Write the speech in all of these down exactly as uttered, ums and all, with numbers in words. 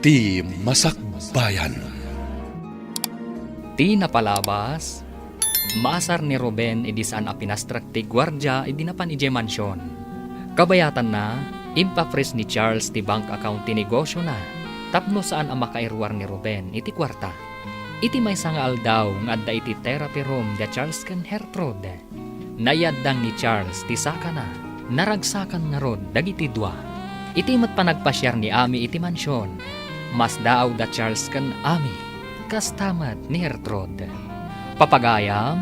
Ti Masakbayan. Ti napalabas, maasar ni Ruben idi saan a pinastrek ti guardia idi napan idiay mansion. Kabayatanna, impafreeze ni Charles ti bank account ti negosiona tapno saan a makairuar ni Ruben iti kuarta. Iti maysa nga aldaw nga adda iti therapy room da Charles ken Gertrude, naiyaddang ni Charles ti sakana. Naragsakan ngarud dagiti dua. Iti met panagpasiar ni Ami iti mansion, masdaaw da Charles ken Ami, kasta met ni Gertrude. Papagayam,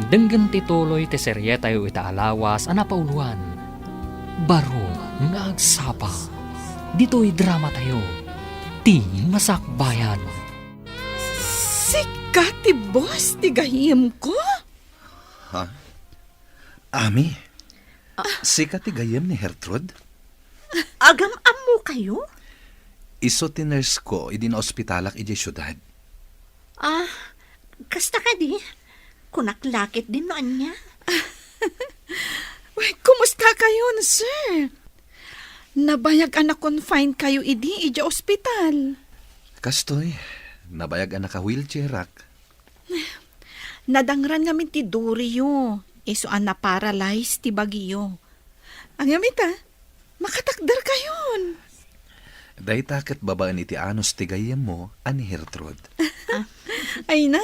denggen ti tuloy ti serietayo ita a lawas a napauloan, Baro nga Agsapa. Ditoy dramatayo, Ti Masakbayan. Sika ti boss ti gayyemko? Ha? Ami? Ah. Sika ti gayyem ni Gertrude? Agam-ammokayo? Isu ti nurse ko idi naospitalak idiay siudad. Ah, kasta kadi? Kunak la ketdin no ania. Uy, kumusta kayon, sir? Nabayag a na-confine kayo idi idiay ospital. Kastoy, nabayag a naka-wheelchairak. Nadangran ngamin ti duriyo, isu a naparalyze ti bagiyo. Ngem ita, makatakder kayon. Dayta ket babaen iti anus ti gayyemmo a ni Gertrude. Ay na,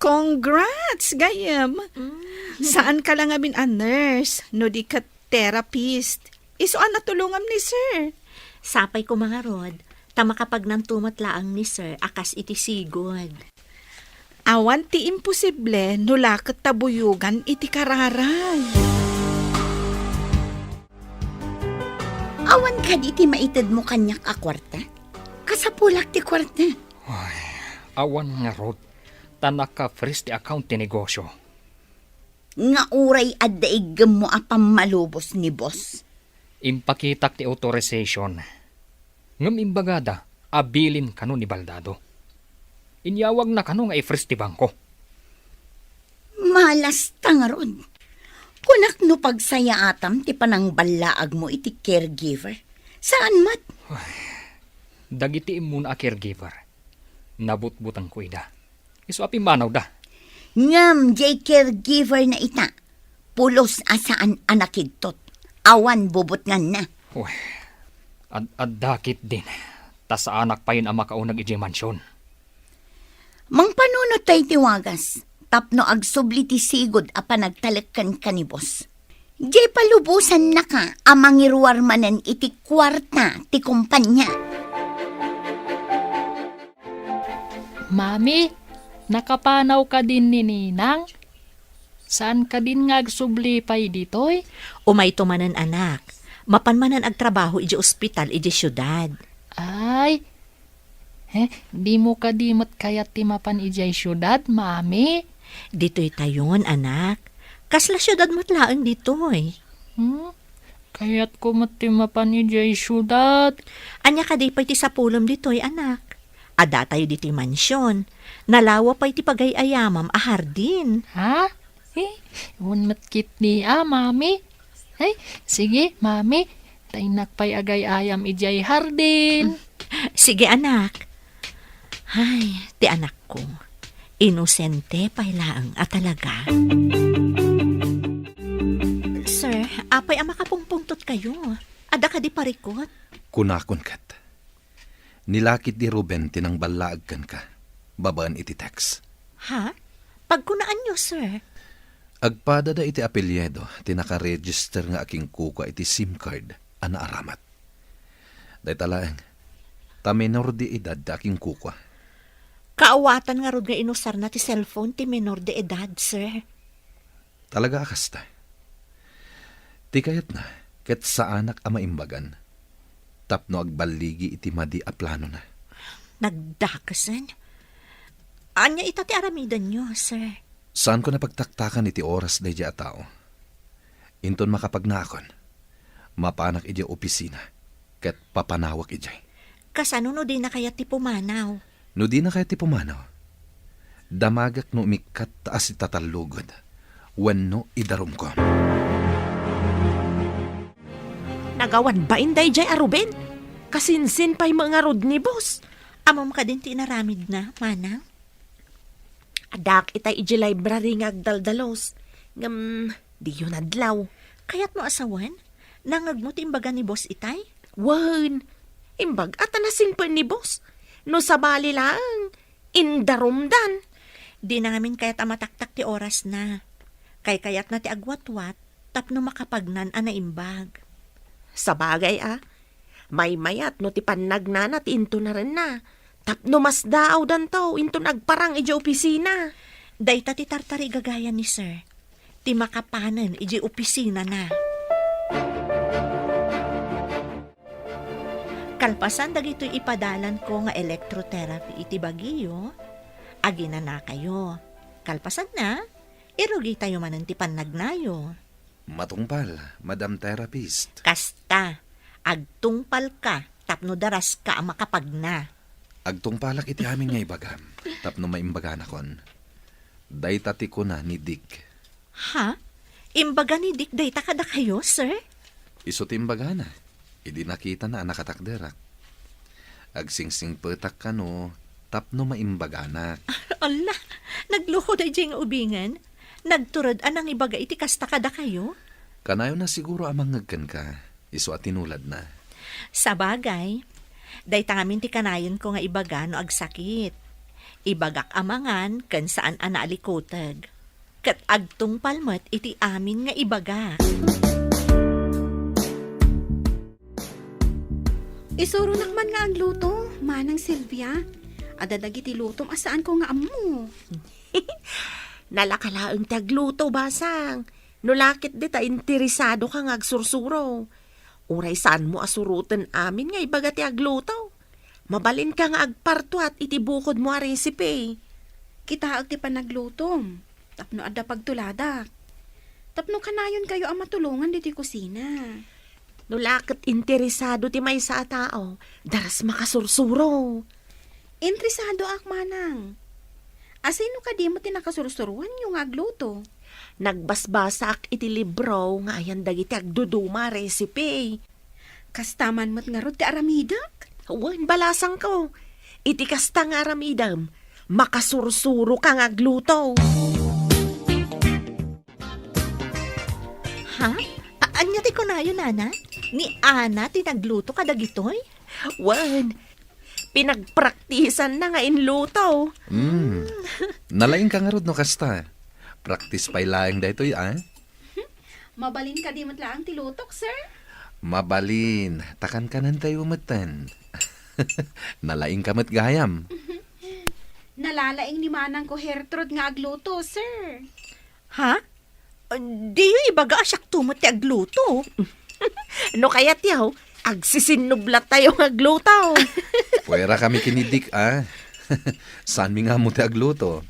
congrats, gayyem. Mm. Saan ka la ngamin a nurse, no di ket therapist. Isu a natulongam ni sir. Sapay koma ngarud, ta makapagnanto met laeng ni sir a kas iti sigud. Awan ti imposible no la ket ta buyogan iti kararay. Awan kadi ti maitedmo kaniak a kuarta? Kasapulak ti kuarta. Ay, awan ngarud, ta naka-freeze ti account ti negosyo. Nga uray adda iggemmo a pammalubos ni boss. Impakitak ti authorization. Ngem imbagada a bilin kano ni Baldado. Inyawagna kano nga i-freeze ti bangko. Malasta ngarud. Kunak no pagsayaatam ti panangballaagmo iti caregiver. Saan met? Ay, dagiti immuna a caregiver, nabutbutengko ida. Isu a pimmanawda. Ngem diay caregiver na ita, pulos a saan a nakigtot. Awan bubutnganna. Uy, ad-, adda ketdin, ta saanak payen a makauneg idiay mansion. Mangpanunot tayo ti wagas, tapno agsubli ti sigud a panagtalek kenka ni boss. Diay palubosannaka a mangiruar manen iti kuarta ti kompania. Mami, nakapanaw kadin ni Ninang? Saan kadin nga agsubli pay ditoy? Umayto manen, anak. Mapan manen agtrabaho idiay ospital idiay siudad. Ay, eh, dimo kadi met kayat ti mapan idiay siudad, Mami? Ditoy tayon, anak. Kasla siudad met laeng ditoy. Hmm? Kayatko met ti mapan idiay siudad. Ania kadi pay ti sapulem ditoy, anak? Adda tayo ditoy mansion. Nalawa pay ti pagay-ayamam a hardin. Ha? Eh, wen met ketdi a, Mami. Ay, sige, Mami. Ta innak pay agay-ayam idiay hardin. Sige, anak. Ay, ti anakko. Inosente pay laeng a talaga. Sir, apay a makapungpungtot kayo? Adda kadi parikut? Kunakon ket. Nilakit ni Ruben ti nangballaag kenka, babaen iti text. Ha? Pagkunaanyo, sir? Agpadada iti apelyido ti nakaregister nga akinkukua iti SIM card a naaramat. Dayta laeng, ta menor de edad ti akinkukua. Kaawatan ngarud nga inusarna ti cellphone ti menor de edad, sir. Talaga a kasta. Ti kayatna, ket saanak a maimbagan, tapno agballigi iti madi a planona. Nagdakesen? Ania ita ti aramidenyo, sir? Saanko napagtaktakan iti oras daydiay a tao. Inton makapagnaakon, mapanak idiay opisina, ket papanawak idiay. Kasano no dina kayat ti pumanaw? No dina kayat ti pumanaw, damagak no umikkat ta asitatalugod wenno idarumko. Nagawad bain daydiay a Ruben? Kasinsin pay met ngarud ni boss. Ammom kadin ti inaramidna, manang? Addaak itay idiay library nga agdaldalos. Ngem, diyo nadlaw. Kayatmo a sawen? Nangngegmo ti imbaga ni boss itay? Wen, imbag-a ta nasingpet ni boss. No sabali laeng, indarumdan. Dina ngamin kayat a mataktak ti orasna. Kaykayatna ti agwatwat tapno makapagnan a naimbag. Sabagay a, maymayat no ti pannagnana ti intunarenna, tapno masdaawdanto inton agparang idiay opisina. Dayta ti tartarigagayam ni Sir, ti makapanen idiay opisinana. Kalpasan dagitoy ipadalanko nga electrotherapy iti bagiyo, aginanakayo. Kalpasanna, irugitayo manen ti pannagnayo. Matungpal, Madam Therapist. Kasta, agtungpalka tapno daraska a makapagna. Agtungpalak iti amin nga ibagam, tapno maimbaganakon. Dayta ti kuna ni Dick. Ha? Imbaga ni Dick dayta kadakayo, sir? Isu ti imbagana, idi nakitana a nakatakderak. Agsingsingpetak kano tapno maimbaganak. Ala, nagluko daydiay nga ubingen? Nagtured a nangibaga iti kasta kadakayo? Kanayonna siguro a mangngeg kenka, isu a tinuladna. Sabagay, dayta ngamin ti kanayonko nga ibaga no agsakit. Ibagak a mangan ken saan a naalikuteg. Ket agtungpal met iti amin nga ibagak. Isuronak man nga agluto, Manang Silvia. Adda dagiti lutom a saanko nga ammo. Nalaka laeng ti agluto, basang. No la ket dita interesadoka nga agsursuro. Uray saanmo a suroten amin nga ibaga ti agluto. Mabalinka nga agpartuat iti bukodmo a recipe. Kitaek ti panaglutom, tapno adda pagtuladak. Tapno kanayonkayo a matulongan ditoy kusina. No la ket interesado ti maysa a tao, daras makasursuro. Interesadoak, manang. Asino kadi met ti nakasursuroanyo nga agluto? Nagbasbasaak iti libro nga ayan dagiti agduduma a recipe. Kasta man met ngarud ti aramidek? Wen, balasangko. Iti kasta nga aramidem, makasursuroka nga agluto. Ha? A-, ania ti kunayo, nana? Ni Ana ti nagluto kadagitoy? Wen, pinagpraktisanna nga inluto. Mm. Nalaingka ngarud no kasta. Praktis pay laeng daytoy, a? Mabalin kadi met laeng ti lutok, sir? Mabalin. Ta kankanentayo metten. Nalaingka met gayam. Nalalaing ni manangko Gertrude nga agluto, sir. Ha? Diyo ibaga a siakto met ti agluto. No kayatyo, agsisinnublattayo nga agluto. Puwera kami ken ni Dick, a. Saanmi nga ammo ti agluto.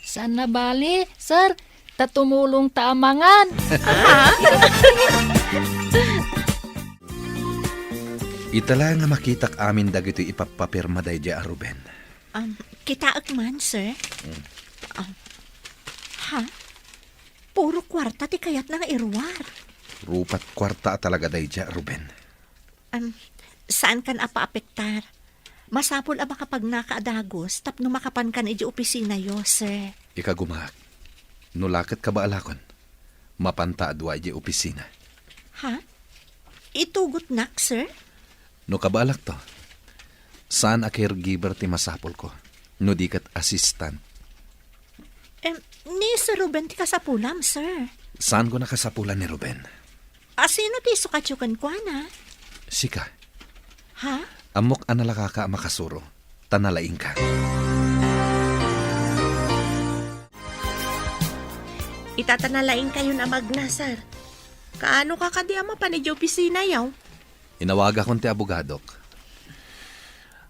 Saan a bali, sir. Ta tumulongta a mangan. Ita la nga makitak amin dagitoy ipappapirma daydiay a Ruben. Um, kitaek man, sir. Mm. Um, ha? Puro kuarta ti kayatna nga iruar. Rupat kuarta a talaga daydiay a Ruben. Um, saankan a paapektar. Masapul a makapagnaka a dagus tapno makapankan idiay opisinayo, sir. Ikagumaak, no la ket kabaalakon, mapanta a dua idiay opisina. Ha? Itugotnak, sir? No kabaalakto, saan a caregiver ti masapulko, no di ket assistant. Em, ni Sir Ruben ti kasapulam, sir. Saanko a kasapulan ni Ruben? Asino ti isukatyo kenkuana? Sika. Ha? Ammok a nalakaka a makasuro, ta nalaingka. Ita ta nalaingkayon a magnasar. Kaano ka kadi a mapan idiay opisinayo? Inawagakon ti abogadok.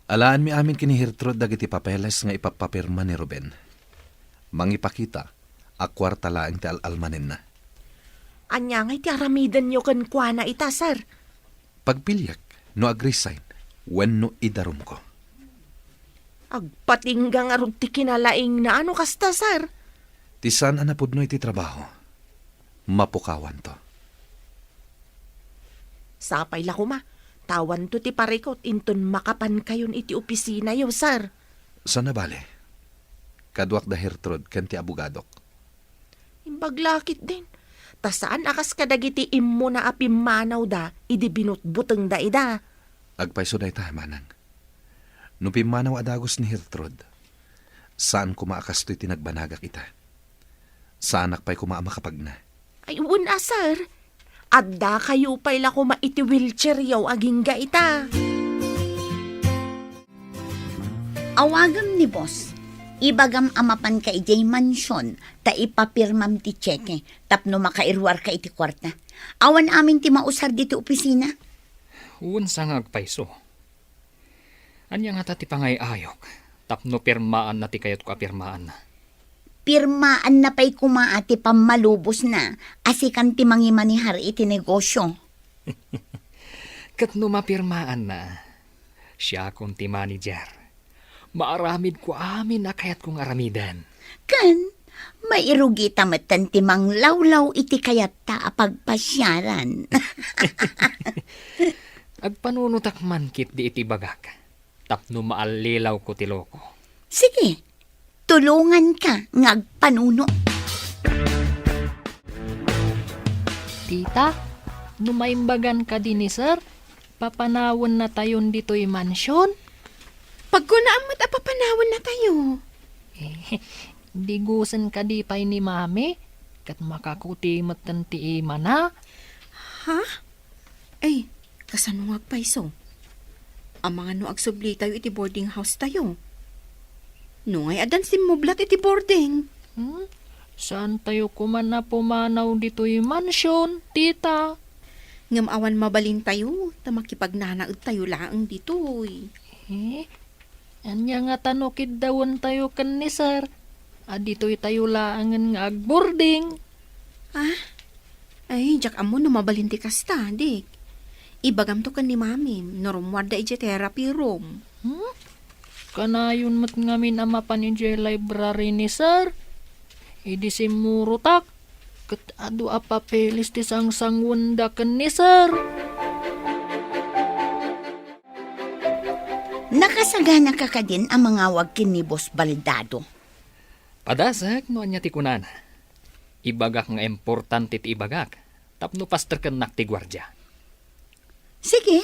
Alaanmi amin ken ni Gertrude dagiti papeles nga ipappapirma ni Ruben. Mangipakita a kuarta laeng ti al-almanenna. Ania ngay ti aramidenyo kenkuana ita, sir? Pagpiliek no ag-resign wenno idarumko. Agpatingga ngarud ti kinalaingna no kasta, sir. Ti saan a napudno iti trabaho, mapukawanto. Sapay la koma, Ta awanto ti parikut inton makapankayon iti opisinayo, sir. Saan a bale? Kaduak da Gertrude ken ti abogadok. Imbag la ketdin. Ta saan a kas kadagiti immuna a pimmanawda idi binutbutengda ida. Agpayso dayta, manang. No pimmanaw a dagus ni Gertrude, saan koma a kastoy ti nagbanagak ita. Saanak pay koma a makapagna. Ay, wen a, sir. Addakayo pay la koma iti wheelchairyo agingga ita. Awagem ni boss. Ibagam a mapanka idiay mansion ta ipapirmam ti tseke tapno makairuarka iti kuarta. Awan amin ti mausar ditoy opisina. Wen sa nga agpayso. Ania ngata ti pangay-ayok tapno pirmaanna ti kayatko a pirmaanna? Pirmaanna pay koma a ti pammalubosna a sikan ti mangimanihar iti negosio. Ket no mapirmaanna, siakon ti manager. Maaramidko amin a kayatko nga aramiden. Ken, mairugita metten ti manglawlaw iti kayatta a pagpasiaran. Agpanunotak man ketdi iti ibagak tapno maallilawko ti loko. Sige, tulonganka nga agpanuno. Tita, no maimbagan kadi ni sir, papanawennatayon ditoy mansion? Pagkunaan met a papanawennatayo. Eh, digusen kadi pay ni mami, ket makakuti metten ti imana. Ha? Ay, kasano nga agpayso? Amangan no agsublitayo iti boarding house tayo. Nungay addan simmublat iti boarding? Hmm? Saantayo koma a pumanaw ditoy mansion, tita? Ngem awan mabalintayo, ta makipagnanaedtayo laeng ditoy. Eh, ania ngata no kiddawentayo ken ni sir? A ditoytayo laengen nga agboarding. Ah? Ay, diak ammo no mabalin ti kasta, Dick. Ibagamto ken ni Mami no rummuarda idiay therapy room. Hmm? Kanayon met ngamin a mapan idiay library ni sir. Idi simmurotak, ket adu a papeles ti sangsanguenda ken ni sir. Nakasaganaka kadin a mangawag ken ni Boss Baldado? Padasek no ania ti kunana. Ibagak nga importante ti ibagak tapno pastrekennak ti guardia. Sige,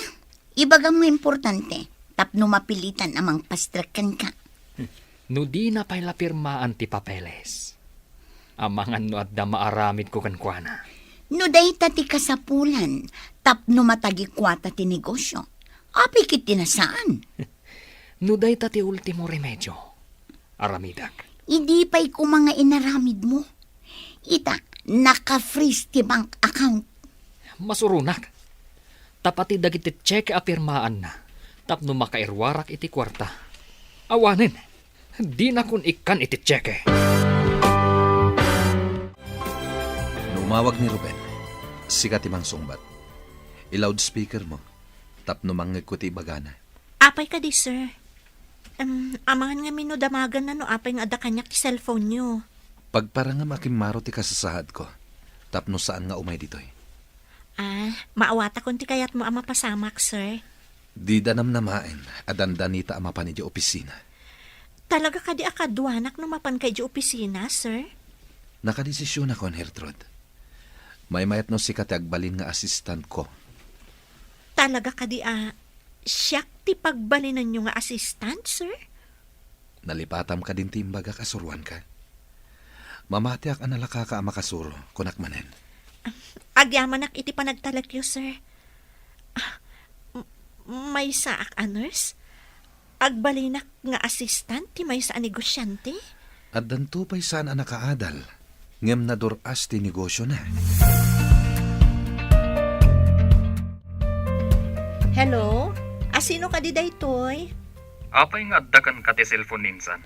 ibagam nga importante tapno mapilitan a mangpastrek kenka. No dina pay la pirmaan ti papeles, amangan no adda maaramidko kenkuana. No dayta ti kasapulan tapno matagikuata ti negosio, apay ketdi a saan? No dayta ti ultimo remedio, aramidek. Idi pay koma nga inaramidmo. Ita, naka-freeze ti bank account. Masuronak. Ta pati dagiti tseke a pirmaanna tapno makairuarak iti kuarta. Awanen, dinakon ikkan iti tseke. No umawag ni Ruben, sika ti mangsungbat. I-loudspeaker mo tapno mangngegko ti ibagana. Apay kadi, sir? Em, amangan ngamin no damaganna no apay nga adda kaniak ti cellphone-yo. Pagparangem a kimmaro ti kasasaadko tapno saan nga umay ditoy. Ah, maawatakon ti kayatmo a mapasamak, sir. Dida namnamaen a dandanita a mapan idiay opisina. Talaga kadi a kaduanak no mapanka idiay opisina, sir? Nakadesisionakon, Gertrude. Maymayat no sika ti agbalin nga assistant-ko. Talaga kadi a siak ti pagbalinenyo nga assistant, sir? Nalipatam kadin ti imbagak a suroanka? Mamatiak a nalakaka a makasuro, kunak manen. Agyamanak iti panagtalekyo, sir. Ah, m-, maysaak a nurse? Agbalinak nga assistant ti maysa a negosiante? Addanto pay saan a nakaadal, ngem nadur-as ti negosiona. Hello? Asino kadi daytoy? Apay nga adda kenka ti cellphone ni insan?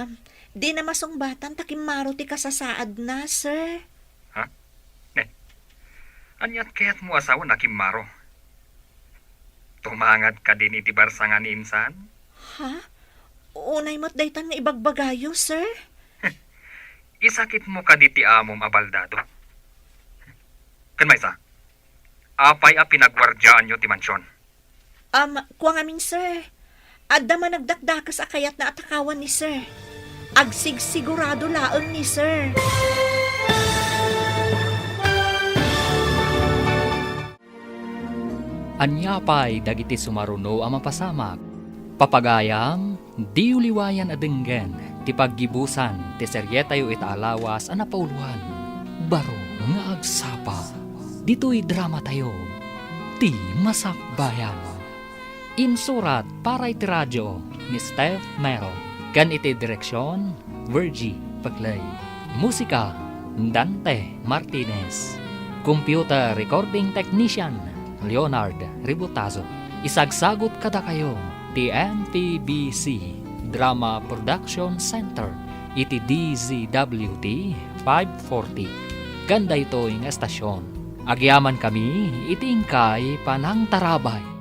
Am, dina masungbatan ta kimmaro ti kasasaadna, sir. Ha? Ne? Aniat kayatmo a sawen a kimmaro? Tumangad kadin iti barsangan ni insan? Ha? Unay met daytan nga ibagbagayo, sir? Isakitmo kadi ti amom a baldado? Ken maysa, apay a pinaguardiaanyo ti mansion? Um, kua ngamin, sir. Adda managdakdakes a kayatna a takawan ni sir. Agsigsigurado laeng ni sir. Ania pay dagiti sumaruno a mapasamak? Papagayam, diyo liwayan a denggen ti paggibusan ti serietayo ita a lawas a napauloan, Baro nga Agsapa. Ditoy dramatayo, Ti Masakbayan. Insurat para iti radio ni Steph Mero, ken iti direksion, Virgie Peclay. Musika, Dante Martinez. Computer recording technician, Leonard Ributazo. Isagsagut kadakayo ti M P B C Drama Production Center iti D Z W T five forty. Ken daytoy nga estasion, agyamankami iti inkay panangtarabay.